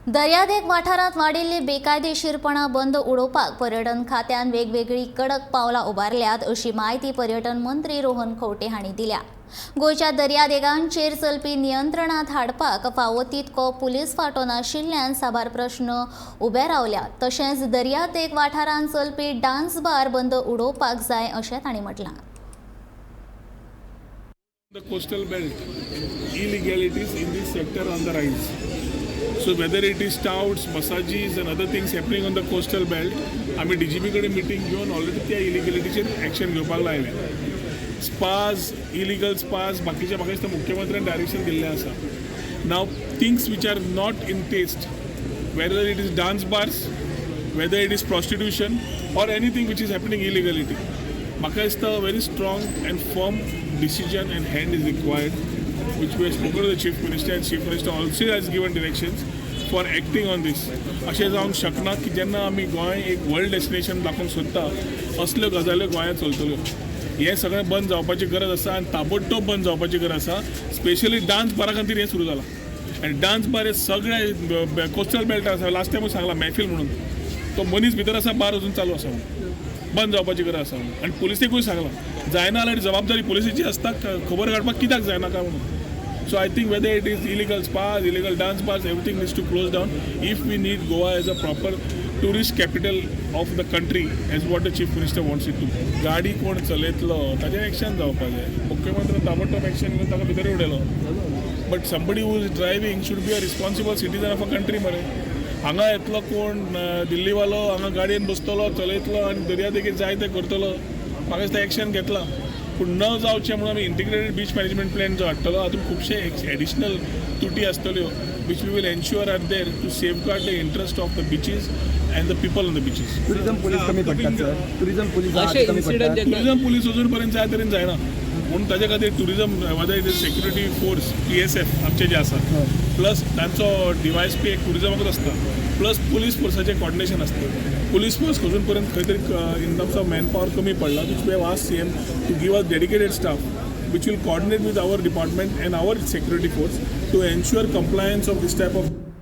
दर्यादेग वाठारांत वाडिल्ली बेकायदेशीरपणां बंद उडोवपाक पर्यटन खात्यान वेगवेगळी कडक पावलां उबारल्यात, अशी म्हायती पर्यटन मंत्री रोहन खंवटे हांणी दिल्या. गोंयच्या दर्यादेगांचेर चलपी नियंत्रणांत हाडपाक फावो तितको पुलीस फांटो नाशिल्ल्यान साबार प्रश्न उबे रावल्यात. तशेंच दर्यादेग वाठारांत चलपी डान्स बार बंद उडोवपाक जाय, अशें तांणी म्हटलां. The coastal belt, illegalities in this sector on the rise. So whether it is touts, massages and other things happening on the coastal belt, आमी डीजीपी कडेन मिटींग घेवन ऑलरेडी त्या इलिगलिटीचेर एक्शन घेवपाक लायलें. स्पाज, इलिगल स्पाज, बाकीचे म्हाका दिसता मुख्यमंत्र्यान डायरेक्शन दिल्लें आसा. Now things which are not in taste, whether it is dance bars, whether it is prostitution or anything which is happening illegality, म्हाका दिसता very strong and firm decision and hand is required, which we have spoken to the Chief Minister, and Chief Minister also has given directions for acting on this. अशें जावंक शकना की जेन्ना आमी गोंय एक world destination दाखोवंक सोदता, असल्यो गजाल्यो गोंयांत चलतल्यो. हें सगळें बंद जावपाची गरज आसा आनी ताबडतोब बंद जावपाची गरज आसा. स्पेशली डान्स बारा खातीर हें सुरू जालां आनी डान्स बार हे सगळे कोस्टल बेल्ट आसा. लास्ट टायमूय सांगला, महफील म्हणून तो मनीस भितर आसा, बार अजून चालू आसा म्हणून. बंद जावपाची गरज आसा म्हणून. आनी पुलिसेकूय सांगलां, जायना जाल्यार जबाबदारी पुलिसेची आसता खबर काडपाक कित्याक जायना काय म्हणून. So I think whether it is illegal spas, illegal dance bars, everything needs to close down if we need Goa as a proper tourist capital of the country, as what the Chief Minister wants it to. गाडी कोण चलयतलो ताजेर action जावपाक जाय. मुख्यमंत्र्यान ताबडतोब action घेवन ताका भितर उडयलो, but somebody who is driving should be a responsible citizen of a country मरे. हांगा येतलो कोण दिल्लीवालो, हांगा गाडयेन बसतलो, चलयतलो आनी दर्यादेगेर जाय तें करतलो. म्हाका दिसता एक्शन घेतलां, पूण न जावचें म्हणून आमी इंटिग्रेटेड बीच मॅनेजमेंट प्लॅन जो हाडटलो, हातूंत खुबशे एडिशनल तुटी आसतल्यो, which we will ensure are there to safeguard the interest of the beaches and the people on the beaches. Tourism police कमी पडटात सर, टुरिझम पोलीस अशे कमी incident पडटात. येतात. टुरिझम पुलीस अजून पर्यंत जाय तरेन जायना म्हणून ताजे खातीर tourism, whether it is security force, PSF आमचे जे आसा, प्लस तांचो डीवायएसपी एक टुरिझमाकूच आसता, प्लस पुलीस फोर्साचें कॉर्डिनेशन आसता. पुलीस फोर्स अजून पर्यंत खंय तरी in terms of man power कमी पडला, which we have asked CM to give us dedicated staff which will coordinate with our department and our security force to ensure compliance of this type of